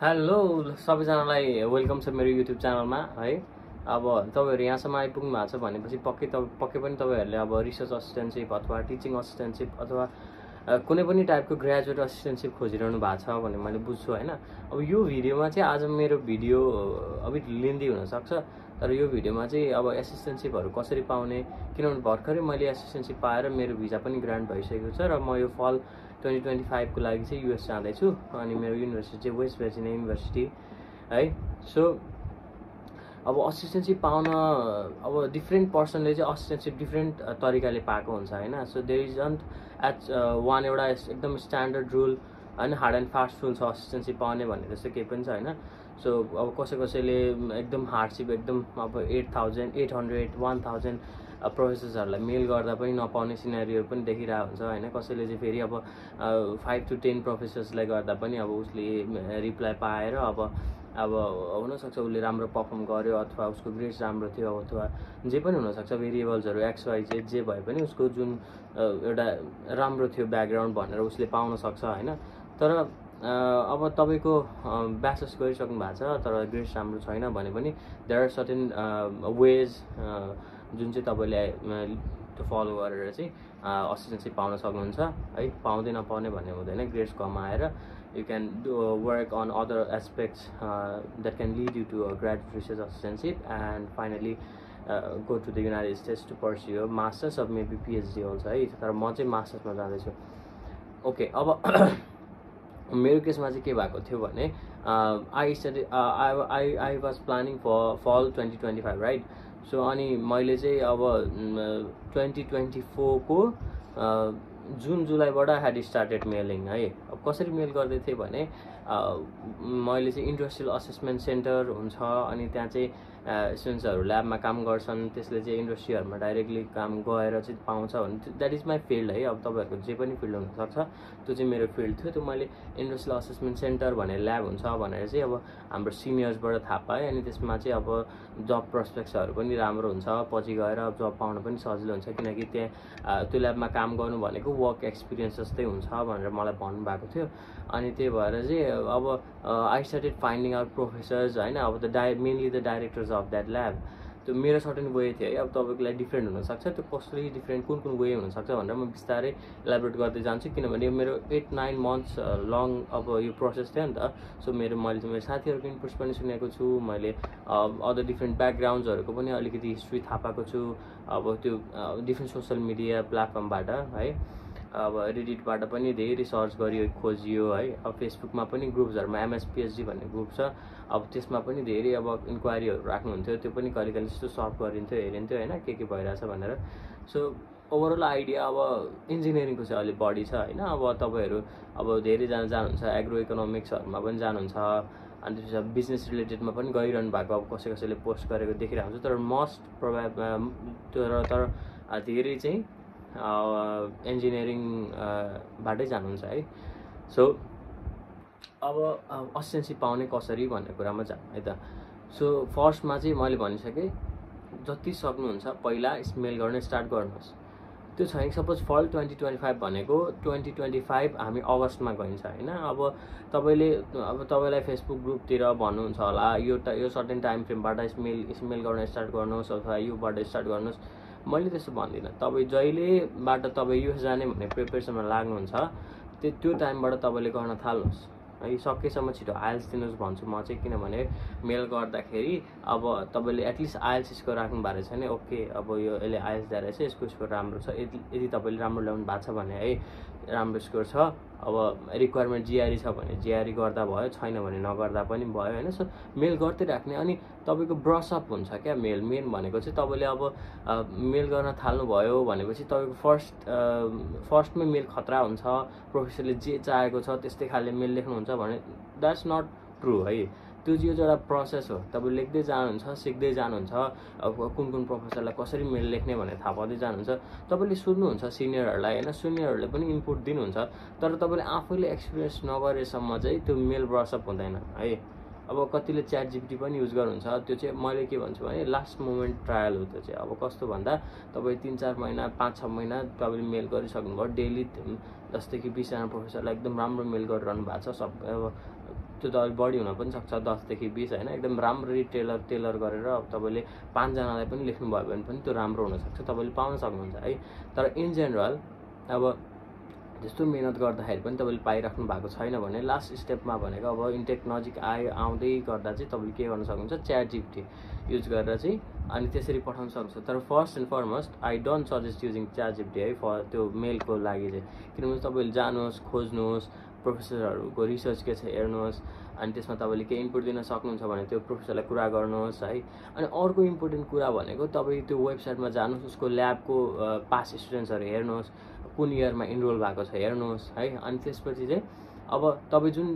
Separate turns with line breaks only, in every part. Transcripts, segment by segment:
Hello सबैजनालाई welcome छ मेरो युट्युब च्यानलमा है। अब तपाईँहरू यहाँसम्म आइपुग्नु भएको छ भनेपछि पक्कै पनि तपाईँहरूले अब रिसर्च असिस्टेन्टसिप अथवा टिचिङ असिस्टेन्टसिप अथवा कुनै पनि टाइपको ग्रेजुएट असिस्टेन्टसिप खोजिरहनु भएको छ भन्ने मैले बुझ्छु होइन। अब यो भिडियोमा चाहिँ आज मेरो भिडियो अलिक लेन्दी हुनसक्छ, तर यो भिडियोमा चाहिँ अब एसिस्टेन्टसिपहरू कसरी पाउने, किनभने भर्खरै मैले एसिस्टेन्टसिप पाएर मेरो भिजा पनि ग्रान्ट भइसकेको छ र म यो फल 2025 को लागि चाहिँ युएस जाँदैछु। अनि मेरो युनिभर्सिटी चाहिँ वेस्ट भर्जिनिया युनिभर्सिटी है। सो अब असिस्टेन्टसिप पाउन अब डिफ्रेन्ट पर्सनले चाहिँ असिस्टेन्टसिप डिफ्रेन्ट तरिकाले पाएको हुन्छ होइन। सो देयर इज अन्ट एट वान एउटा एकदम स्ट्यान्डर्ड रुल होइन, हार्ड एन्ड फास्ट रुल छ असिस्टेन्टसिप पाउने भन्ने जस्तो केही पनि छ होइन। सो अब कसैले एकदम हार्डसिप एकदम अब 8,800 1,000 प्रोफेसर्सहरूलाई मेल गर्दा पनि नपाउने सिनेरियोहरू पनि देखिरहेको हुन्छ होइन। कसैले चाहिँ फेरि अब 5 to 10 प्रोफेसर्सलाई गर्दा पनि अब उसले रिप्लाई पाएर अब हुनसक्छ उसले राम्रो पर्फर्म गर्यो अथवा उसको ग्रेड्स राम्रो थियो अथवा जे पनि हुनसक्छ, भेरिएबल्सहरू XYZ जे भए पनि उसको जुन एउटा राम्रो थियो ब्याकग्राउन्ड भनेर उसले पाउन सक्छ होइन। तर अब तपाईँको ब्याचलर्स गरिसक्नु भएको छ तर ग्रेड्स राम्रो छैन भने पनि देयर आर सर्टेन वेज जुन चाहिँ तपाईँले फलो गरेर चाहिँ असिस्टेन्टसिप पाउन सक्नुहुन्छ है। पाउँदै नपाउने भन्ने हुँदैन, ग्रेड्स कमाएर you can work on other aspects that can lead you to a graduate research assistantship and finally go to the United States to pursue your masters or maybe PhD also है। तर म चाहिँ मास्टर्समा जाँदैछु। Okay, अब मेरो केसमा चाहिँ के भएको थियो भने I was planning for fall 2025 right. So अनि मैले चाहिँ अब 2024 को जुन जुलाईबाट ह्याड स्टार्टेड मेलिङ है। अब कसरी मेल गर्दै थिएँ भने मैले चाहिँ इन्डस्ट्रियल असेसमेन्ट सेन्टर हुन्छ अनि त्यहाँ चाहिँ स्टुडेन्ट्सहरू ल्याबमा काम गर्छन्, त्यसले चाहिँ इन्डस्ट्रीहरूमा डाइरेक्टली काम गएर चाहिँ पाउँछ भने द्याट इज माई फिल्ड है। अब तपाईँहरूको जे पनि फिल्ड हुनसक्छ, त्यो चाहिँ मेरो फिल्ड थियो। त्यो मैले इन्डस्ट्रियल असेसमेन्ट सेन्टर भन्ने ल्याब हुन्छ भनेर चाहिँ अब हाम्रो सिनियर्सबाट थाहा पाएँ। अनि त्यसमा चाहिँ अब जब प्रोस्पेक्ट्सहरू पनि राम्रो हुन्छ, पछि गएर जब पाउन पनि सजिलो हुन्छ, किनकि त्यहाँ त्यो ल्याबमा काम गर्नु भनेको वर्क एक्सपिरियन्स जस्तै हुन्छ भनेर मलाई भन्नुभएको थियो। अनि त्यही भएर चाहिँ अब I started finding out professors होइन। अब mainly the directors of that lab. त्यो मेरो सर्टेन वे थियो है। अब तपाईँको लागि डिफ्रेन्ट हुनसक्छ, त्यो कसरी डिफ्रेन्ट कुन वे हुनसक्छ भनेर म बिस्तारै एलाबोरेट गर्दै जान्छु, किनभने मेरो 8-9 months लङ अब यो प्रोसेस थियो नि त। सो मैले मेरो साथीहरूको इनपुट्स पनि सुनेको छु, मैले अदर डिफ्रेन्ट ब्याकग्राउन्ड्सहरूको पनि अलिकति हिस्ट्री थाहा पाएको छु। अब त्यो डिफ्रेन्ट सोसियल मिडिया प्लेटफर्मबाट है, अब रेडिटबाट पनि धेरै सर्च गरियो खोजियो है। अब फेसबुकमा पनि ग्रुप्सहरूमा MS PhD भन्ने ग्रुप छ, अब त्यसमा पनि धेरै अब इन्क्वायरीहरू राख्नुहुन्थ्यो, त्यो पनि कहिले कहिले त्यस्तो सल्भ गरिन्थ्यो, हेरिन्थ्यो होइन के भइरहेछ भनेर। सो ओभरअल आइडिया अब इन्जिनियरिङको चाहिँ अलिक बढी छ होइन। अब तपाईँहरू अब धेरैजना जानुहुन्छ एग्रो इकोनोमिक्सहरूमा पनि जानुहुन्छ, अनि त्यसपछि बिजनेस रिलेटेडमा पनि गरिरहनु भएको अब कसैले पोस्ट गरेको देखिरहेको हुन्छ। तर मोस्ट तर धेरै चाहिँ इन्जिनियरिङ बाटै जानुहुन्छ है। सो अब असिस्टेन्टसिप पाउने कसरी भन्ने कुरामा जाऊँ है त। सो फर्स्टमा चाहिँ मैले भनिसकेँ, जति सक्नुहुन्छ पहिला मेल गर्न स्टार्ट गर्नुहोस्। त्यो छैन, सपोज फल 2025 भनेको 2025 हामी अगस्तमा गइन्छ होइन। अब तपाईँलाई फेसबुक ग्रुपतिर भन्नुहुन्छ होला यो सर्टेन टाइम फ्रेमबाट मेल गर्न स्टार्ट गर्नुहोस् अथवा योबाट स्टार्ट गर्नुहोस्। मैले त्यस्तो भन्दिनँ। तपाईँ जहिलेबाट तपाईँ युएस जाने भन्ने प्रिपेरेसनमा लाग्नुहुन्छ त्यो टाइमबाट तपाईँले गर्न थाल्नुहोस् है। सकेसम्म छिटो आइएल्स दिनुहोस् भन्छु म चाहिँ, किनभने मेल गर्दाखेरि अब तपाईँले एटलिस्ट आइएल्स स्कोर राख्नु भएको छैन, ओके अब यसले आइएल्स दिएर चाहिँ यसको स्कोर राम्रो छ, यदि तपाईँले राम्रो ल्याउनु भएको छ भने है राम्रो स्कोर छ। अब रिक्वायरमेन्ट GRE छ भने GRE गर्दा भयो, छैन भने नगर्दा पनि भयो होइन। सो मेल गर्दै राख्ने। अनि तपाईँको ब्रसअप हुन्छ क्या मेन भनेको चाहिँ तपाईँले अब मेल गर्न थाल्नुभयो भनेपछि तपाईँको फर्स्टमै मेल खतरा हुन्छ, प्रोफेसरले जे चाहेको छ त्यस्तै खाले मेल लेख्नुहुन्छ भने द्याट्स नट ट्रु है। त्यो चाहिँ एउटा प्रोसेस हो, तपाईँ लेख्दै जानुहुन्छ, सिक्दै जानुहुन्छ, अब कुन प्रोफेसरलाई कसरी मेल लेख्ने भनेर थाहा पाउँदै जानुहुन्छ। तपाईँले सुन्नुहुन्छ सिनियरहरूलाई होइन, सिनियरहरूले पनि इनपुट दिनुहुन्छ, तर तपाईँले आफैले एक्सपिरियन्स नगरेसम्म चाहिँ त्यो मेल ब्रसअप हुँदैन है। अब कतिले ChatGPT पनि युज गर्नुहुन्छ, त्यो चाहिँ मैले के भन्छु भने लास्ट मोमेन्ट ट्रायल हो त्यो चाहिँ। अब कस्तो भन्दा तपाईँ 3-4 महिना 5-6 महिना तपाईँले मेल गरिसक्नुभयो डेली, जस्तै कि 20जना प्रोफेसरलाई एकदम राम्रो मेल गरिरहनु भएको छ, सब अब त्यो त अलिक बढी हुन पनि सक्छ 10 देखि 20 हैन एकदम राम्ररी टेलर गरेर अब तपाईले 5 जनालाई पनि लेख्नु भयो भने पनि त्यो राम्रो हुन सक्छ तपाईले पाउन सक्नुहुन्छ है तर इन जेनरल अब त्यस्तो मेहनत गर्दाखेरि पनि तपाईले पाइराख्नु भएको छैन भने लास्ट स्टेपमा भनेको अब इन्टेक नजिक आउँदै गर्दा चाहिँ तपाईले के गर्न सक्नुहुन्छ ChatGPT युज गरेर चाहिँ अनि त्यसरी पठाउन सक्नुहुन्छ तर first and foremost I don't suggest using ChatGPT है फर त्यो मेलको लागि चाहिँ किनभने तपाईले जानुहोस् खोज्नुहोस् प्रोफेसरहरुको रिसर्च के छ हेर्नुहोस् अनि त्यसमा तपाईले के इनपुट दिन सक्नुहुन्छ भने त्यो प्रोफेसरलाई कुरा गर्नुहोस् है अनि अर्को इम्पोर्टेन्ट कुरा भनेको तपाई त्यो वेबसाइटमा जानुहोस् उसको ल्याबको पास स्टुडेन्ट्सहरु हेर्नुहोस् कुन इयरमा इनरोल भएको छ हेर्नुहोस् है अनि त्यसपछि चाहिँ अब तपाई जुन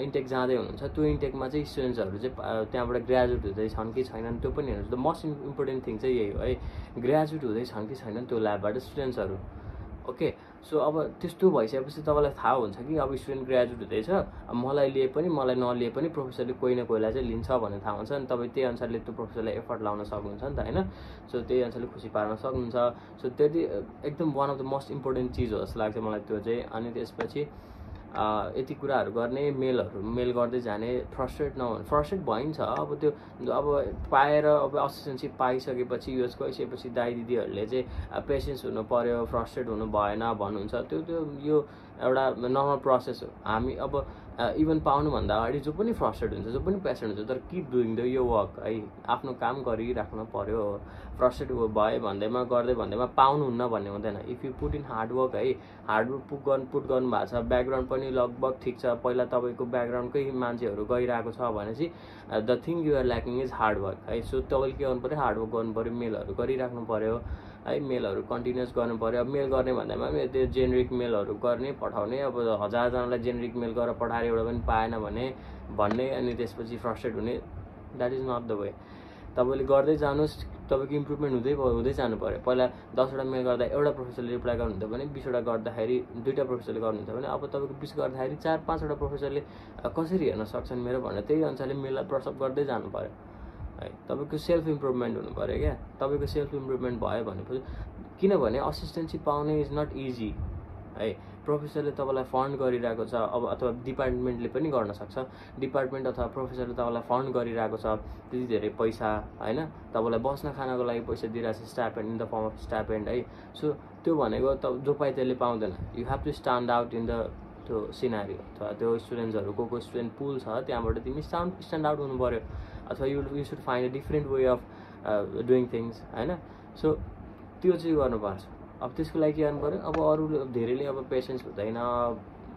इन्टेक जाँदै हुनुहुन्छ त्यो इन्टेकमा चाहिँ स्टुडेन्ट्सहरु चाहिँ त्यहाँबाट ग्रेजुएट हुँदै छन् कि छैनन् त्यो पनि हेर्नुहोस् द मोस्ट इम्पोर्टेन्ट थिङ चाहिँ यही हो है ग्रेजुएट हुँदै छन् कि छैनन् त्यो ल्याबबाट स्टुडेन्ट्सहरु ओके सो अब त्यस्तो भइसकेपछि तपाईलाई थाहा हुन्छ कि अब स्टुडेन्ट ग्रेजुएट हुँदैछ मलाई लिए पनि मलाई नलिए पनि प्रोफेसरले कोही न कोहीलाई चाहिँ लिन्छ भन्ने थाहा हुन्छ अनि तपाई त्यही अनुसारले त्यो प्रोफेसरलाई एफर्ट लाउन सक्नुहुन्छ नि त हैन सो त्यही अनुसारले खुसी पार्न सक्नुहुन्छ सो त्यति एकदम one of the most important चीज हो जस्तो लाग्छ मलाई त्यो चाहिँ अनि त्यसपछि यति कुराहरु गर्ने मेल गर्दै जाने फ्रस्ट्रेट भइन्छ अब त्यो अब पाएर अब असिस्टेन्टशिप पाइसकेपछि युएस गइसकेपछि दाइ दिदीहरुले चाहिँ पेशेन्स हुनु पर्यो फ्रस्ट्रेट हुनु भएन भन्नुहुन्छ त्यो यो एउटा नर्मल प्रोसेस हो हामी अब इभन पाउनु भन्दा अगाडि जो पनि फ्रस्ट्रेट हुन्छ जो पनि पेशेन्ट हुन्छ तर किप डुइङ द यो वर्क है आफ्नो काम गरिराख्नु पर्यो फ्रस्ट्रेट भए भन्दैमा गर्दै भन्दैमा पाउनुहुन्न भन्ने हुँदैन if you put in hard work है हार्ड वर्क पुट गर्नु भएको छ ब्याकग्राउन्ड पनि लगभग ठीक छ पहिला तपाईको ब्याकग्राउन्डकै मान्छेहरु गइरहेको छ भनेपछि the thing you are lacking is hard work है सो तपाईले के गर्नु पर्यो हार्ड वर्क गर्नु पर्यो मेलहरु गरिराख्नु पर्यो है मेलहरु कन्टिन्युअस गर्नु पर्यो अब मेल गर्ने भन्दैमा त्यो जेनेरिक मेलहरु गर्ने पठाउने अब 1000 जनालाई जेनेरिक मेल गरेर पठाएर एउटा पनि पाएन भने भन्ने अनि त्यसपछि फ्रस्ट्रेट हुने that is not the way तपाईले गर्दै जानुस् तपाईको इम्प्रुभमेन्ट हुँदै जानु पर्यो पहिला 10 वटा मेल गर्दा एउटा प्रोफेसरले रिप्लाई गर्नुहुन्छ भने 20 वटा गर्दाखेरि दुईटा प्रोफेसरले गर्नुहुन्छ भने अब तपाईको 20 गर्दाखेरि 4-5 वटा प्रोफेसरले कसरी हेर्न सक्छन् मेरो भनेर त्यही अनुसारले मेललाई ब्रसअप गर्दै जानु पर्यो है तपाईको सेल्फ इम्प्रुभमेन्ट हुनु पर्यो क्या तपाईको सेल्फ इम्प्रुभमेन्ट भयो भनेपछि किनभने असिस्टेन्टशिप पाउने इज नट इजी है प्रोफेसरले तपाईलाई फन्ड गरिरहेको छ अब अथवा डिपार्टमेन्टले पनि गर्न सक्छ डिपार्टमेन्ट अथवा प्रोफेसरले तपाईलाई फन्ड गरिरहेको छ त्यति धेरै पैसा हैन तपाईलाई बस्न खानको लागि पैसा दिइरहेको छ stipend in the form of stipend है सो त्यो भनेको जो पाए त्यसले पाउँदैन you have to stand out in the त्यो सिनारियो अथवा त्यो स्टुडेन्ट्सहरुको को स्टुडेन्ट पुल छ त्यहाँबाट तिमी स्ट्यान्ड आउट हुनु पर्यो अथवा you should find a different way of doing things हैन सो त्यो चाहिँ गर्नुपर्छ अब त्यसको लागि के गर्नु पर्यो अब अरु धेरैले अब पेशेन्स हुँदैन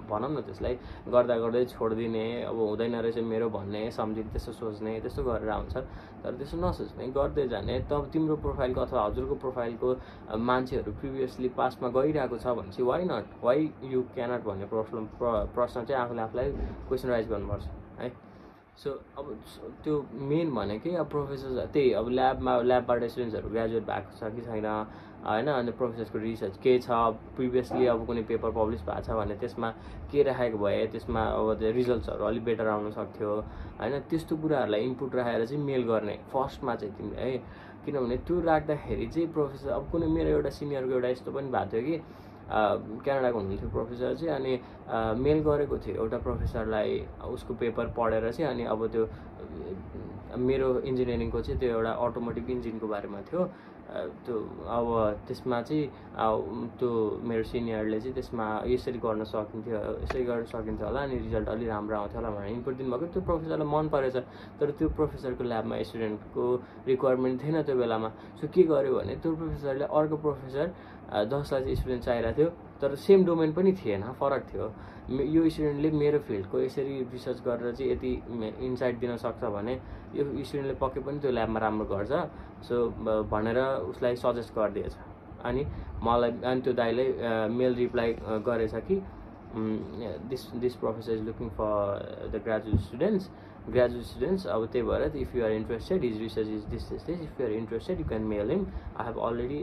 भनौं न त्यसलाई गर्दा गर्दै छोड्दिने अब हुँदैन रहेछ मेरो भन्ने सम्झिने त्यस्तो सोच्ने त्यस्तो गरेर आउँछ तर त्यसो नसोच्ने गर्दै जाने तब तिम्रो प्रोफाइलको अथवा हजुरको प्रोफाइलको मान्छेहरु प्रिभियसली पास्टमा गइरहेको छ भने चाहिँ why not why you cannot भन्ने प्रश्न चाहिँ आफूलाई क्वेशन राइज गर्नुपर्छ है सो अब त्यो मेन भनेकै अब प्रोफेसर त्यही अब ल्याबबाट स्टुडेन्ट्सहरु ग्रेजुएट भएको छ कि छैन हैन अनि प्रोफेसरको रिसर्च के छ प्रिभियसली अब कुनै पेपर पब्लिश भएको छ भने त्यसमा के राखेको भए त्यसमा अब त्यो रिजल्ट्सहरु अलि बेटर आउन सक्थ्यो हैन त्यस्तो कुराहरुलाई इनपुट राखेर चाहिँ मेल गर्ने फर्स्टमा चाहिँ तिमीले है किनभने त्यो राख्दाखेरि चाहिँ प्रोफेसर अब कुनै मेरो एउटा सिनियरको एउटा यस्तो पनि भएको थियो कि क्यानाडाको हुनुहुन्थ्यो प्रोफेसर चाहिँ अनि मेल गरेको थियो एउटा प्रोफेसरलाई उसको पेपर पढेर चाहिँ अनि अब त्यो मेरो इन्जिनियरिङको चाहिँ त्यो एउटा अटोमोटिभ इन्जिनको बारेमा थियो त्यो अब त्यसमा चाहिँ त्यो मेरो सिनियरले चाहिँ त्यसमा यसरी गर्न सकिन्थ्यो यसरी गर्न सकिन्थ्यो होला अनि रिजल्ट अलि राम्रो आउँथ्यो होला भनेर इनपुट दिनुभएको त्यो प्रोफेसरलाई मन परेछ तर त्यो प्रोफेसरको ल्याबमा स्टुडेन्टको रिक्वायरमेन्ट थिएन त्यो बेलामा सो के गर्यो भने त्यो प्रोफेसरले अर्को प्रोफेसर 10 चाहिँ स्टुडेन्ट चाहिरहेको थियो तर सेम डोमेन पनि थिएन फरक थियो यो स्टुडेन्टले मेरो फिल्डको यसरी रिसर्च गरेर चाहिँ यति इन्साइट दिन सक्छ भने यो स्टुडेन्टले पक्कै पनि त्यो ल्याबमा राम्रो गर्छ सो भनेर उसलाई सजेस्ट गरिदिएछ अनि मलाई अनि त्यो दाइले मेल रिप्लाई गरेछ कि this professor is looking for the graduate students अब त्यही भएर if you are interested his research is this if you are interested you can mail him I have already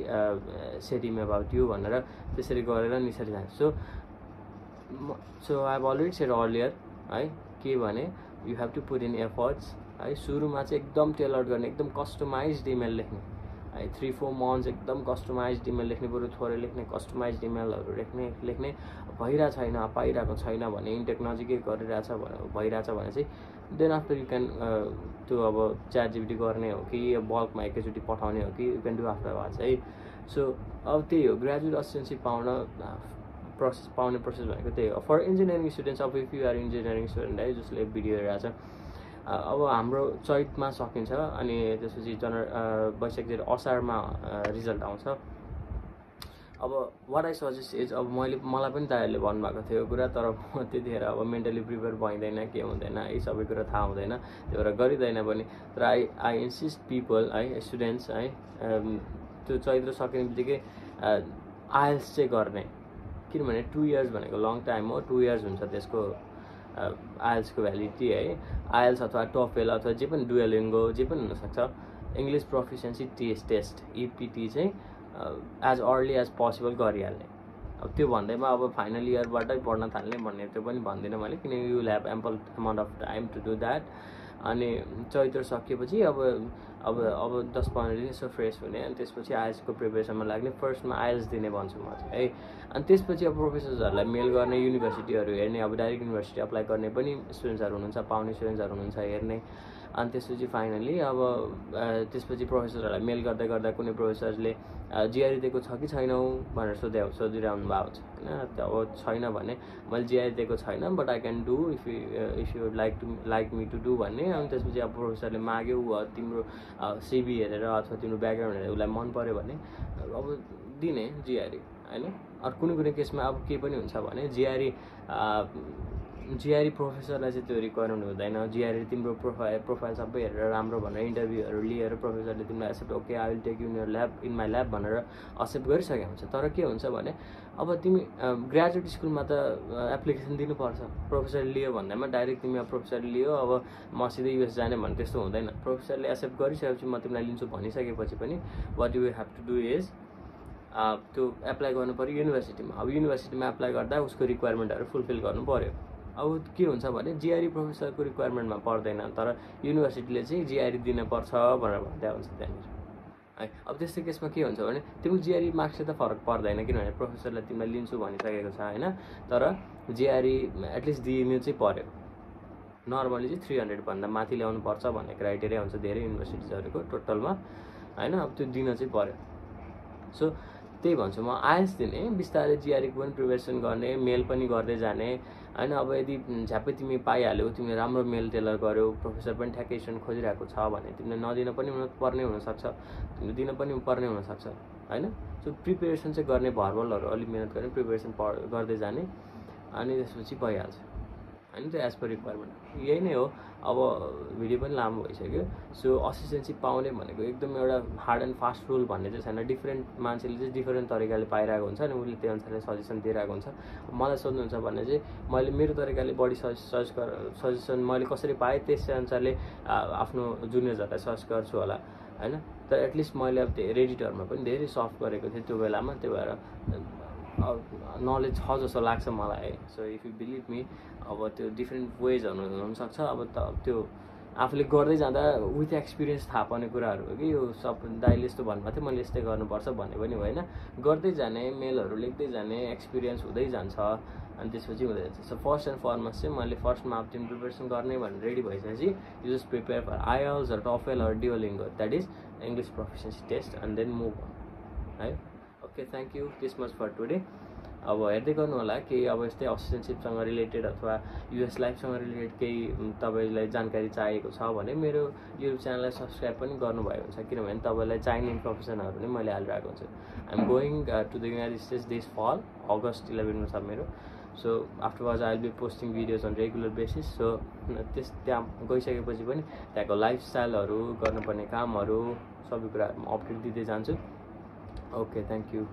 said him about you भनेर त्यसरी गरेर निसरी जान्छ so I have already said earlier है के भने you have to put in efforts है सुरुमा चाहिँ एकदम टेलर गर्ने एकदम कस्टमाइज्ड इमेल लेख्ने है 3-4 मन्थ्स एकदम कस्टमाइज्ड इमेल लेख्ने बरु थोरै लेख्ने कस्टमाइज्ड इमेलहरू लेख्ने भइरहेको छैन पाइरहेको छैन भने इन्टेक नजिकै गरिरहेछ भइरहेछ भने चाहिँ देन आफ्टर यु क्यान त्यो अब च्याट जिपिटी गर्ने हो कि बल्कमा एकैचोटि पठाउने हो कि you can do after watch है। सो अब त्यही हो ग्रेजुएट असिस्टेन्टसिप पाउने प्रोसेस भनेको त्यही हो। फर इन्जिनियरिङ स्टुडेन्ट्स अब if you are engineering student है जसले भिडियो हेरेको छ अब हाम्रो चैतमा सकिन्छ अनि त्यसपछि वैशाख जेठ असारमा रिजल्ट आउँछ। अब वाट आई सजेस्ट इज अब मलाई पनि दाइहरूले भन्नुभएको थियो कुरा तर म त्यतिखेर अब मेन्टली प्रिपेयर भइँदैन के हुँदैन यी सबै कुरा थाहा हुँदैन त्यो भएर गरिँदैन पनि। तर आई इन्सिस्ट पिपल है स्टुडेन्ट्स है त्यो चैत्र सकिने बित्तिकै आइएल्स चाहिँ गर्ने किनभने 2 इयर्स भनेको लङ टाइम हो 2 इयर्स हुन्छ त्यसको आइएल्सको भ्यालिडिटी है। आइएल्स अथवा टोफेल अथवा जे पनि डुओलिङ्गो जे पनि हुनसक्छ इङ्ग्लिस प्रोफिसियन्सी टेस्ट इपिटी चाहिँ एज अर्ली एज पोसिबल गरिहाल्ने। अब त्यो भन्दैमा अब फाइनल इयरबाटै पढ्न थाल्ने भन्ने त्यो पनि भन्दिनँ मैले किनकि you will have ample amount of time to do that. अनि चैत्र सकिएपछि अब 10-15 दिन यसो फ्रेस हुने अनि त्यसपछि आइएल्सको प्रिपेरेसनमा लाग्ने फर्स्टमा आइएल्स दिने भन्छु म चाहिँ है। अनि त्यसपछि अब प्रोफेसर्सहरूलाई मेल गर्ने युनिभर्सिटीहरू हेर्ने अब डाइरेक्ट युनिभर्सिटी अप्लाई गर्ने पनि स्टुडेन्ट्सहरू हुनुहुन्छ पाउने स्टुडेन्ट्सहरू हुनुहुन्छ हेर्ने। अनि त्यसपछि फाइनली अब त्यसपछि प्रोफेसरहरूलाई मेल गर्दा कुनै प्रोफेसरले जिआरई दिएको छ कि छैनौ भनेर सोधिरहनु भएको छ होइन। अब छैन भने मैले जिआरई दिएको छैन but I can do if you like me to do भन्ने। अनि त्यसपछि अब प्रोफेसरले माग्यो तिम्रो सिभी हेरेर अथवा तिम्रो ब्याकग्राउन्ड हेरेर उसलाई मन पऱ्यो भने अब दिने जिआरई होइन। अरू कुनै केसमा अब के पनि हुन्छ भने जिआरई प्रोफेसरलाई चाहिँ त्यो रिक्वायरमेन्ट हुँदैन। जिआरई तिम्रो प्रोफाइल सबै हेरेर राम्रो भनेर इन्टरभ्यूहरू लिएर प्रोफेसरले तिमीलाई accept okay I will take in my lab भनेर एक्सेप्ट गरिसकेको हुन्छ। तर के हुन्छ भने अब तिमी ग्रेजुएट स्कुलमा त एप्लिकेसन दिनुपर्छ प्रोफेसरले लियो भन्दैमा डाइरेक्ट तिमी अब प्रोफेसरले लियो अब म सिधै युएस जाने भने त्यस्तो हुँदैन। प्रोफेसरले एक्सेप्ट गरिसकेपछि म तिमीलाई लिन्छु भनिसकेपछि पनि what you have to do is त्यो एप्लाई गर्नु पऱ्यो युनिभर्सिटीमा। अब युनिभर्सिटीमा एप्लाई गर्दा उसको रिक्वायरमेन्टहरू फुलफिल गर्नु पऱ्यो। अब के हुन्छ भने जिआरई प्रोफेसरको रिक्वायरमेन्टमा पर्दैन तर युनिभर्सिटीले चाहिँ जिआरई दिनुपर्छ भनेर भन्दै हुन्छ त्यहाँनिर है। अब त्यस्तो केसमा के हुन्छ भने तिम्रो जिआरई मार्क्स त फरक पर्दैन किनभने प्रोफेसरले तिमीलाई लिन्छु भनिसकेको छ होइन। तर जिआरई एटलिस्ट दिनु चाहिँ पर्यो। नर्मली चाहिँ 300 भन्दा माथि ल्याउनु पर्छ भन्ने क्राइटेरिया हुन्छ धेरै युनिभर्सिटिजहरूको टोटलमा होइन। अब त्यो दिन चाहिँ पर्यो। सो त्यही भन्छु म आइएल्स दिने बिस्तारै जिआरईको पनि प्रिपेरेसन गर्ने मेल पनि गर्दै जाने होइन। अब यदि झ्यापै तिमी पाइहाल्यौ तिमीले राम्रो मेल टेलर गर्यौ प्रोफेसर पनि ठ्याक्कै स्टुडेन्ट खोजिरहेको छ भने तिमीले नदिन पनि पर्ने हुनसक्छ तिमीले दिन पनि पर्ने हुनसक्छ होइन। सो प्रिपेरेसन चाहिँ गर्ने भर्बलहरू अलिक मिहिनेत गर्ने प्रिपेरेसन गर्दै जाने अनि त्यसपछि भइहाल्छ होइन। त्यो एज पर रिक्वायरमेन्ट यही नै हो। अब भिडियो पनि लामो भइसक्यो। सो असिस्टेन्टसिप पाउने भनेको एकदम एउटा हार्ड एन्ड फास्ट रुल भन्ने चाहिँ छैन। डिफ्रेन्ट मान्छेले चाहिँ डिफ्रेन्ट तरिकाले पाइरहेको हुन्छ अनि उसले त्यो अनुसारले सजेसन दिइरहेको हुन्छ। मलाई सोध्नुहुन्छ भने चाहिँ मैले मेरो तरिकाले बढी सजेसन मैले कसरी पाएँ त्यसै अनुसारले आफ्नो जुनियर्सहरूलाई सजेस्ट गर्छु होला होइन। तर एटलिस्ट मैले अब रेडिटरमा पनि धेरै सल्भ गरेको थिएँ त्यो बेलामा त्यो भएर नलेज छ जस्तो लाग्छ मलाई है। So if you believe me अब त्यो डिफ्रेन्ट वेजहरू हुनसक्छ। अब त्यो आफूले गर्दै जाँदा विथ एक्सपिरियन्स थाहा पर्ने कुराहरू हो कि यो सब दाइले यस्तो भन्नुभएको थियो मैले यस्तै गर्नुपर्छ भन्ने पनि होइन। गर्दै जाने मेलहरू लेख्दै जाने एक्सपिरियन्स हुँदै जान्छ अनि त्यसपछि हुँदै जान्छ। सो फर्स्ट एन्ड फरमोस्ट चाहिँ मैले फर्स्टमा अब तिमी प्रिपेरेसन गर्ने भनेर रेडी भइसकेपछि you just prepare for IELTS or TOEFL or Duolingo that is English proficiency test and then move on है। Okay thank you this much for today. अब हेर्दै गर्नु होला केही अब यस्तै असिस्टेन्टसिपसँग रिलेटेड अथवा युएस लाइफसँग रिलेटेड केही तपाईँलाई जानकारी चाहिएको छ भने मेरो युट्युब च्यानललाई सब्सक्राइब पनि गर्नुभयो हुन्छ किनभने तपाईँलाई चाहिने इन्फर्मेसनहरू नै मैले हालिरहेको हुन्छु। I am going to the United States this fall August 11 छ मेरो। So afterwards I will be posting videos on regular basis. So त्यहाँ गइसकेपछि पनि त्यहाँको लाइफस्टाइलहरू गर्नुपर्ने कामहरू सबै कुराहरू म अपडेट दिँदै जान्छु। Okay thank you.